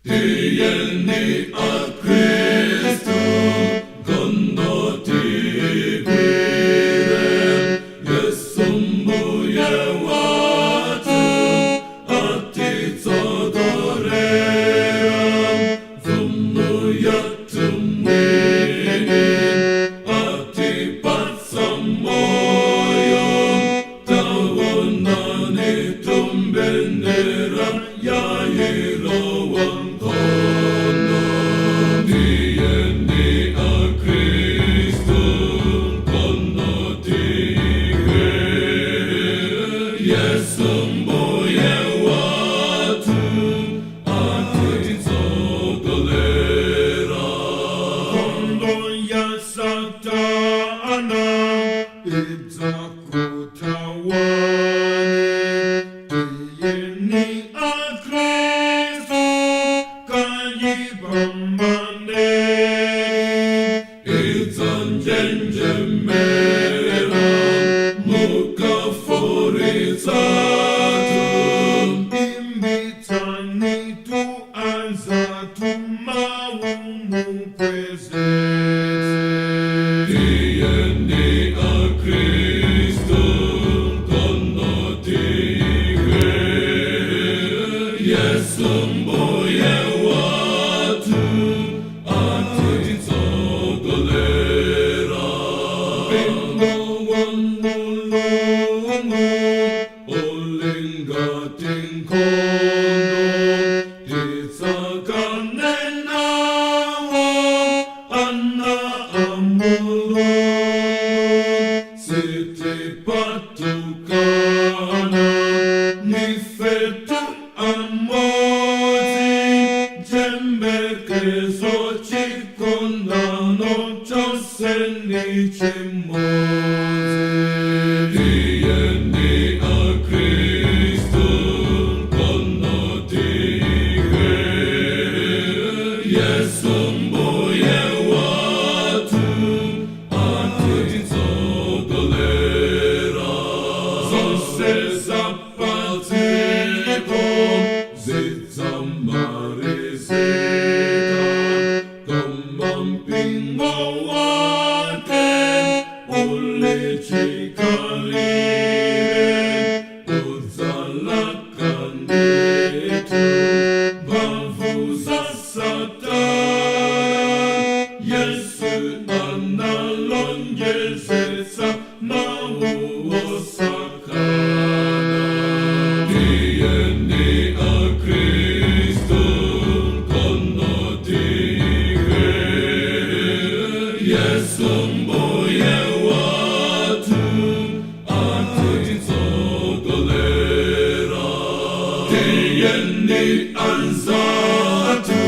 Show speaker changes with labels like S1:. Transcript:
S1: Tiyeni Akristu nkhondo tigwire, Yesu Mbuye wathu atitsogolera, Mfumu yathu mwini atipatsa moyo, taonani mbendera yailowa nkhondo. Tiyeni Akristu nkhondo tigwire, Yesu Mbuye wathu atitsogolera.
S2: Nkhondo ya Satana idzakutawani, tiyeni Akristu kayipambane.
S1: Idzanjenjemera mukafurizatu.
S2: Imbitsani anzathu mawu mukwezetse.
S1: Tiyeni Akristu nkhondo tigwire, Yesu Mbuye wathu atitsogolera.
S2: Mpingo wa Mulungu
S1: Uli ngati nkhondo, titsagane nawo ana a Mulungu, sitipatukana,
S2: Nifetu amodzi, chiyembekezo chikondano chose ndi chimodzi.
S1: Tiyeni Akristu nkhondo tigwire, Yesu Mbuye wathu atitsogolera.
S2: Zonse zapadziko
S1: zidzamalizika,
S2: koma mpingo wake uli chikhalire, udzalaka ndithu mphamvu za Satana. Yesu analonjezetsa mawu osakana.
S1: Tiyeni Akristu nkhondo tigwire, Yesu Mbuye wathu atitsogolera. Tiyeni anzathu.